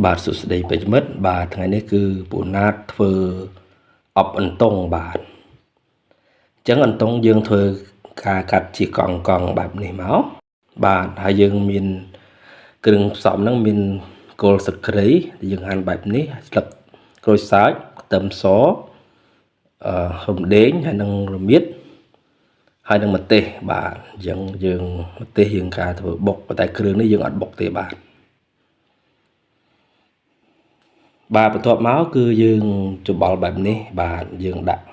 បាទសួស្តីប្រិយមិត្តបាទថ្ងៃនេះគឺពូណាតធ្វើអប់អន្ទង់បាទអញ្ចឹងអន្ទង់យើងធ្វើការកាត់ជាកង់កង់បែបនេះមកបាទហើយយើងមានគ្រឿងផ្សំហ្នឹងមានគល់ស្លឹកគ្រៃដែលយើងហាន់បែបនេះស្លឹកក្រូចសើចខ្ទឹមសអឺរំដេងហើយនិងរមៀតហើយនឹងម្ទេសបាទអញ្ចឹងយើងម្ទេសយើងការធ្វើបុកប៉ុន្តែគ្រឿងនេះយើងអត់បុកទេបាទបាទបន្ទាប់មកគឺយើងច្បល់បែបនេះបាទយើងដាក់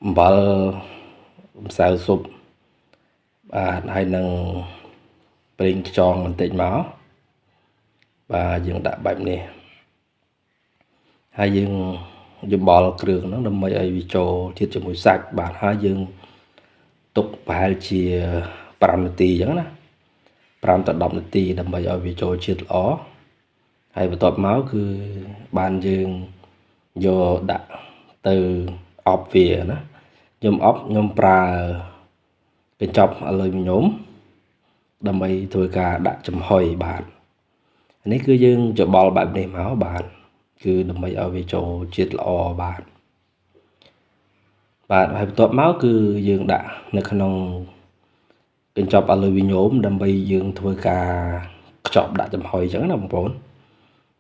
អំបិលម្សៅស៊ុបបាទហើយនឹងប្រេងខ្យងបន្តិចមកបាទយើងដាក់បែបនេះហើយយើងច្បល់គ្រឿងហ្នឹងដើម្បីឲ្យវាចូលជាតិជាមួយសាច់បាទហើយយើងទុកប្រហែលជា5នាទីអញ្ចឹងណា5ទៅ10នាទីដើម្បីឲ្យវាចូលជាតិល្អហើយបន្ទាប់មកគឺបានយើងយកដាក់ទៅអប់វាណាខ្ញុំអប់ខ្ញុំប្រើកញ្ចប់អាលុយមីញ៉ូមដើម្បីធ្វើការដាក់ចំហុយបាទនេះគឺយើងច្បល់បែបនេះមកបាទគឺដើម្បីឲ្យវាចូលជាតិល្អបាទបាទហើយបន្ទាប់មកគឺយើងដាក់នៅក្នុងកញ្ចប់អាលុយមីញ៉ូមដើម្បីយើងធ្វើការខ្ចប់ដាក់ចំហុយអញ្ចឹងណាបងប្អូន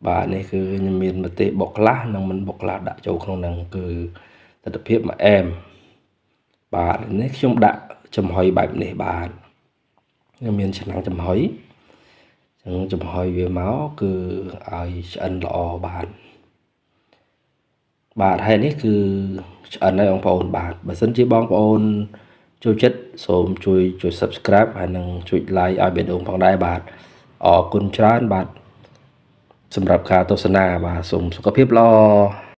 បាទនេះគឺខ្ញុំមានម្ទេសបុកខ្លះនិងមិនបុកខ្លះដាក់ចូលក្នុងហ្នឹងគឺទិដ្ឋភាពមួយអែមបាទនេះខ្ញុំដាក់ចំហុយបែបនេះបាទខ្ញុំមានឆ្នាំងចំហុយអញ្ចឹងចំហុយវាមកគឺឲ្យឆ្អិនល្អបាទបាទហើយនេះគឺឆ្អិនហើយបងប្អូនបាទបើសិនជាបងប្អូនចូលចិត្តសូមជួយចុច Subscribe ហើយនិងចុច Like ឲ្យបេះដូងផងដែរបាទអរគុណច្រើនបាទសម្រាប់ការទស្សនាបាទសូមសុខភាពល្អ។